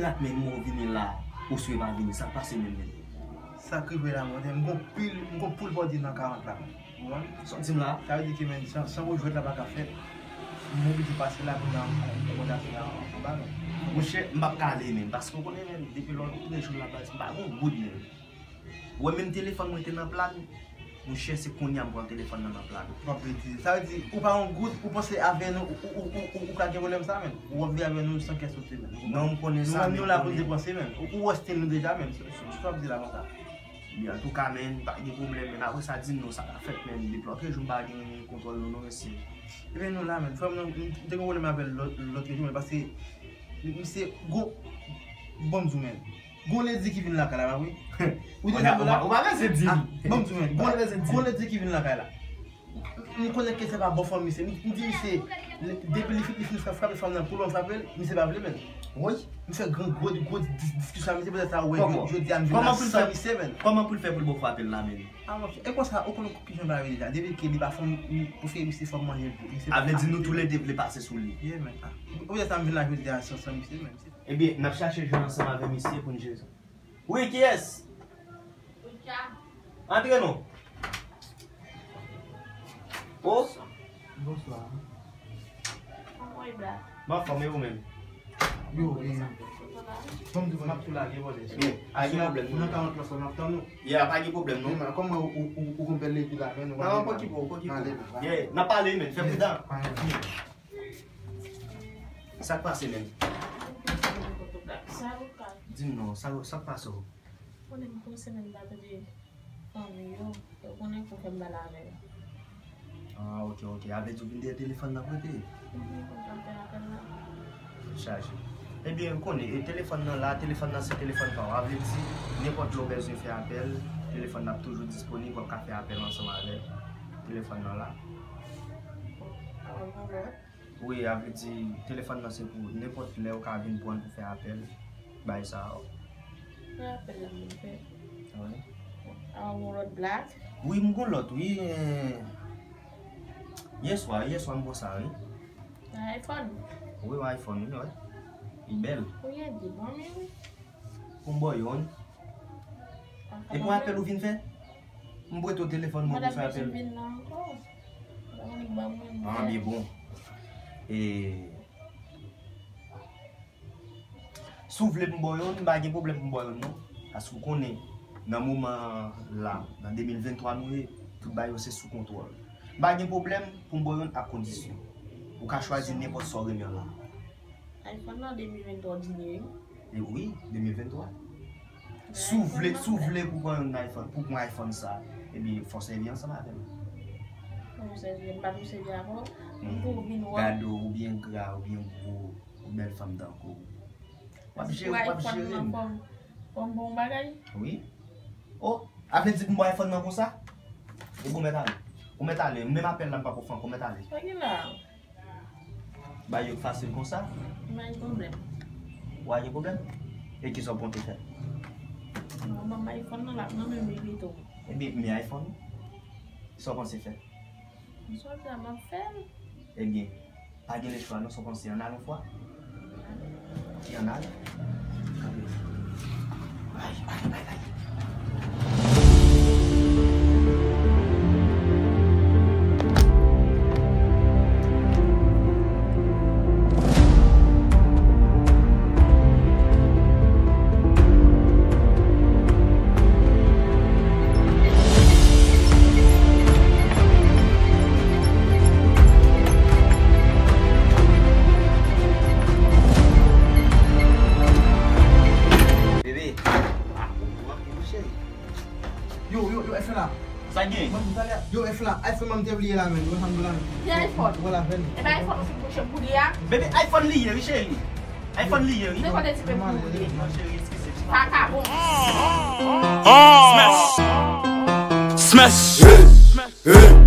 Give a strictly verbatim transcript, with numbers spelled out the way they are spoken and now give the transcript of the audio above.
Dat menm ou vini la, ou swe pa vini, sa k pase menm menm? Sa k rive la, monchè, m gon pil, m gon poul bòdi nan karant la. Ou konprann? Sa w di m la? Sa vle di ke, menm, san, san wè jwèt la pa ka fèt, m oblije pase la pou nan, nan, nan, nan, nan, nan, nan, non. Monchè, m p ap ka ale menm, paske w konnen menm, depi lòt ou tounen jou la, baz, m pa gon goud menm. Ou wè menm telefòn mwen te nan plan, monchè, se kounye a m pran telefòn nan nan plan. W ap vle di, sa vle di, ou pa yon goud, ou panse avè nou, ou, ou, ou, ou, ou ka gen pwoblèm sa, menm? Ou ap viv avè nou san kè sote, menm. Non, m konnen sa, menm, nou la pou n depanse, menm. Ou, ou wè stil nou deja, menm. Se, se, se sa w ap di la konsa. Bi, antouka, menm, pa gen pwoblèm, menm. Apre sa, di m non, sa ka fèt, menm. Depi lòt jou, m pa gen kontwòl nou, non, mesye. Ebyen, nou la, menm. Frè m, non, m te gen pwoblèm avè l lòt, lòt jou, menm, paske misye gwo, bon, m di w, menm. Gon ledi ki vin lakay la, pa vre? Ou te tande la? Ou pa bezwen di m. Ah, bon, m di w, men, gon ledi ki vin lakay la. M konnen ke se pa bon fanm misye. M di misye, depi li fin, li fin fè frape fanm nan, pou lòm frape l, misye pa vle, men. Wi. M fè gran, gwo, gwo dis-, diskisyon ak misye, poutèt sa, ou wè, jodi a, m vin la san misye, men. Kòman pou l fè pou l bon frape l la, men? Ah, monchè, e konsa, ou konn kijan bagay yo ye deja. Depi ke li pa fanm, m prefere misye fanm manje l tou. Misye pa. A vle di nou toulède vle pase sou li. Yeah, men. Ah. Poutèt sa, m vin la jodi a san, san misye, men. Ebyen, n ap chache jwenn ansanm avè misye pou n jere sa. Wi, kiyès? Antre non. O. Bonswa. M anfòm, e ou menm? Yo, e, kòm di w, m ap tou lage, bòdè. Ebyen, pa gen pwoblèm, non. Nan karant la, fò n ap tann ou. Yeah, pa gen pwoblèm, non. Men, kòman ou, ou, ou, ou konn bèl epi la, men, nou pa gen pwoblèm. N ap pale, men, fè pridan. Sa k pase menm? Di m non, sa, sa k pase w? Konnen m gon semèn m pa tande fanmi yo. Yo konnen pou fè m pale avè yo. Ah, ok, ok. A vle di w vin dèyè telefòn nan prete? Mhm, pou m fè apèl la. Chaje. Ebyen, konnen, e telefòn nan la, telefòn nan se telefòn pa w. A vle di, nenpòt lè w bezwen fè apèl, telefòn nan ap toujou disponib, w ap ka fè apèl ansanm avè telefòn nan la. Wi, a vle di, telefòn nan se pou nenpòt lè ou ka vin pran l pou fè apèl, bay sa yo. Fè apèl la, m fè. Wi. A, yon lòt black? Wi, m gon lòt, wi. Eh, yèswa, yèswa m pran sa, wi. Yon iPhone? Wi, yon iPhone, wi, wi. Li bèl. Ou ye di bon, wi. Pou m ba w youn. E pou apèl ou vin fè? M prete w telefòn mwen pou fè apèl. Mwen pa bezwen vin la ankò. Ou pa konn ban mwen. Ah, byen bon. E, si w vle pou m ba w youn, m pa gen pwoblèm pou m ba w youn, non. Paske w konnen, nan moman la, nan de mil venntwa nou ye, tout bagay yo se sou kontwòl. M pa gen pwoblèm pou m ba w youn ak kondisyon. Ou ka chwazi nenpòt sa w renmen la. iPhone nan de mil venntwa w di li, wi. E wi, de mil venntwa. Si w vle, si w vle pou pran yon iPhone, pou pran iPhone sa, ebyen, fò w sèvi ansanm avè m. Fò m sèvi, m pa pou sèvi avè w. M pou vin wè w. Gade w, ou byen gra, ou byen gwo, ou bèl fanm tankou w. W ap jere, w ap jere m. Fò m, fò m bon bagay. Wi. Oh, a vle di pou m ba w iPhone nan konsa? Ou bon mèt ale. Ou mèt ale. Menm apèl la m pa pou fè ankò, mèt ale. Sa gen la? Bagay yo fasil konsa? M pa gen pwoblèm. Ou pa gen pwoblèm? E kisa w konte fè? Non, ban m iPhone nan la, nan menm li pito. Ebyen, men iPhone. Sa w panse fè? M sot la, m ap fè l. Ebyen, pa gen lechwa non, sa w panse, ann al yon fwa? Ki ann al? Kanpe. Ay, ay, ay, ay. Bebe, ah, ou bon anpil, wi, cheri. Yo, yo, yo, F la. Sa gen? Yo, F la. iPhone mwen te bliye la, men. Yo, sa m di la, men. Ki iPhone? Wè la, ven. E pa iPhone ou fin bouche pou li a? Bebe, iPhone li ye, wi, cheri. iPhone li ye, wi. Se kote ti pe pou li. Non, cheri, eskize. Sa ka bon. Smash. Smash.